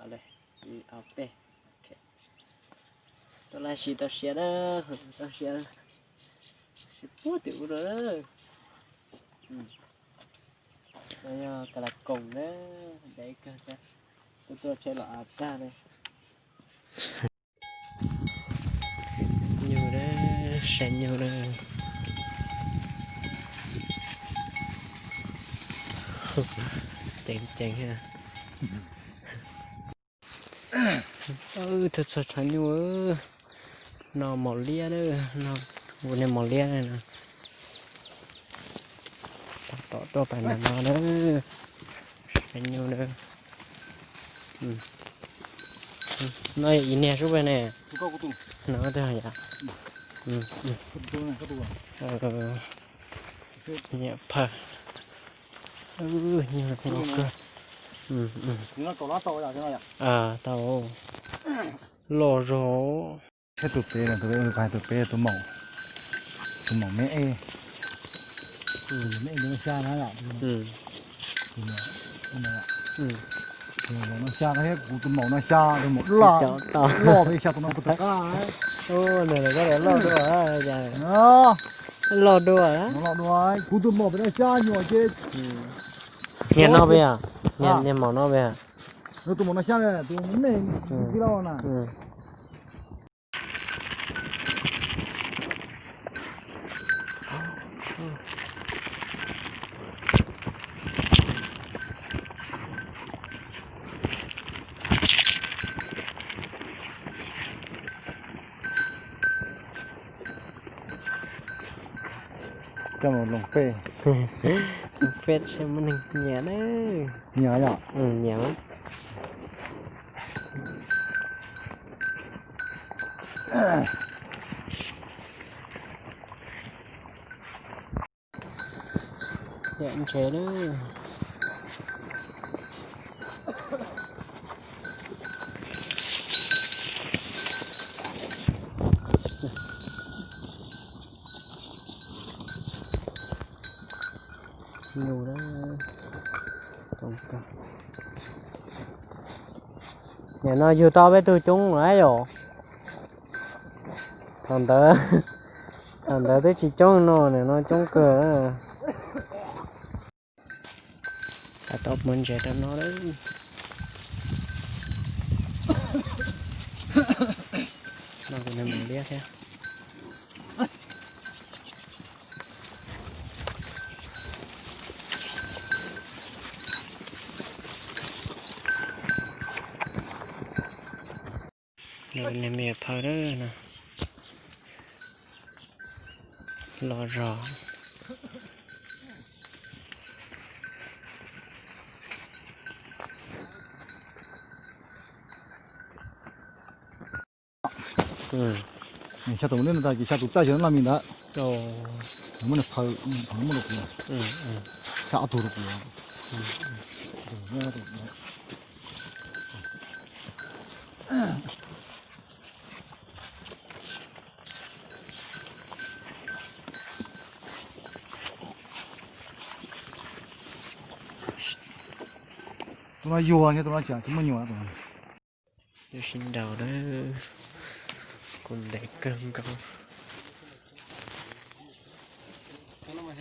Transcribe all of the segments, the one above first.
Ib ob peb. Tuaj laj sim tau siav na, tau siav, siav puag tim ub no. No yog kas las koom na, dev kawg thiab, tuaj tuaj tsheb los av tag li. Nyuj na, saib nyuj na. Ceev ceev. Txog tshav nyuj, no maum liab na, no kuv niag maum liab na. Tom tuaj pais ntawm no na, saib nyuj na. No yog ib niag sub ne. No, nyiam phawj. Nyuj no kawg. Tau, loj zog. Thiab tus pem, tus pem, tus pem tus maum, tus maum me e, me e no xya na yom. Tus maum no xya thiab kuv tus maum no xya, tus maum loj, loj peb xya tus no puag tom qab. Loj dua, loj dua, kuv tus maum peb no xya nyuam ces. Niag no peb, niag maum no peb. Tus maum no xya, tus me tij laug na. Coj mus loos pej. Loos pej tshem muaj neeg nyiam na. Nyiam yom? Nyiam. Yam ntsev lawm. Nyuj na, nim no yug tau peb tug coob lawm yom. Thaum ntawd, thaum ntawd twb tsis coob no, nim no coob kawg. Tab tom muab ntses rau no lawm. No kuv niag maum liab thiab. No niag me phawj na, los zog. Xya tus ne, no tas ces xya tus txaij xyov laj mi ntawd. Muab niag phawj, phawj muab rau kuv, xya ob tug rau kuv. Tus no yuag, tus no tsis muaj nyuam tus no. Lub sib nraus na, kuv ntev kawg nkaus.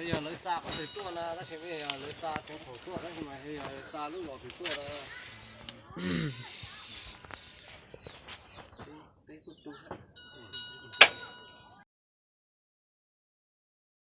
Yog lawv xa qhov twg tuaj na, tab sis yog lawv xa xeev khaum tuaj, tab sis mas yog lawv xa lub los twg tuaj na.